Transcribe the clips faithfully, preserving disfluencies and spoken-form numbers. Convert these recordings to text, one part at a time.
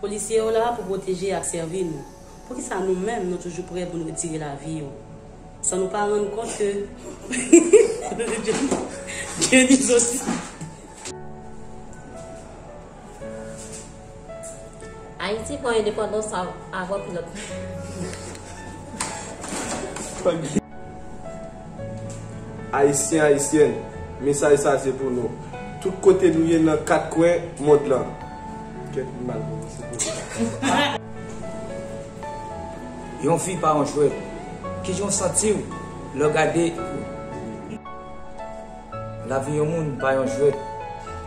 Polisye yo la pou pwoteje ak sèvi nou. Poukisa nou menm nou toujou prè pou n retire lavi yo? San nou pa rann kont ke Jenny Joseph. Ayiti pran endepandans a- avan kilòt. Ayisyen, Ayisyèn, mesaj sa se pou nou. Tout kote nou ye nan kat kwen mond lan. Kèt m mal pwononse pou nou. Yon vi pa yon jwèt. Kijan w santi w lè w gade lavi yon moun pa yon jwèt?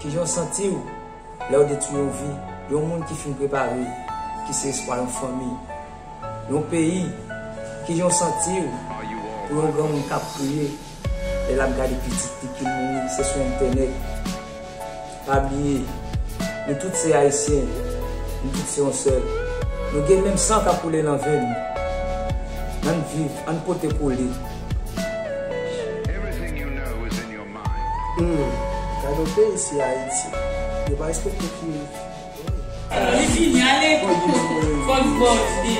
Kijan w santi w lè w detwi yon vi, yon moun ki fin prepare, ki se espwa yon fanmi, yon peyi? Kijan w santi w pou yon granmoun k ap kriye lè l ap gade pitit li ki mouri, se sou entènèt? Pa bliye, nou tout se Ayisyen, nou tout se yon sèl. Nou gen menm san k ap koule nan venn nou. Ann viv, ann pote kole. Hmm, gade yon peyi se Ayiti. Yo pa respekte fi. Li fini, ale. Fòk vòt li.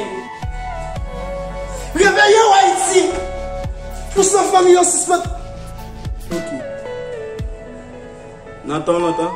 Reveye w, Ayiti! Pou san fanmi yo sispann. Ok. Nan tan lontan.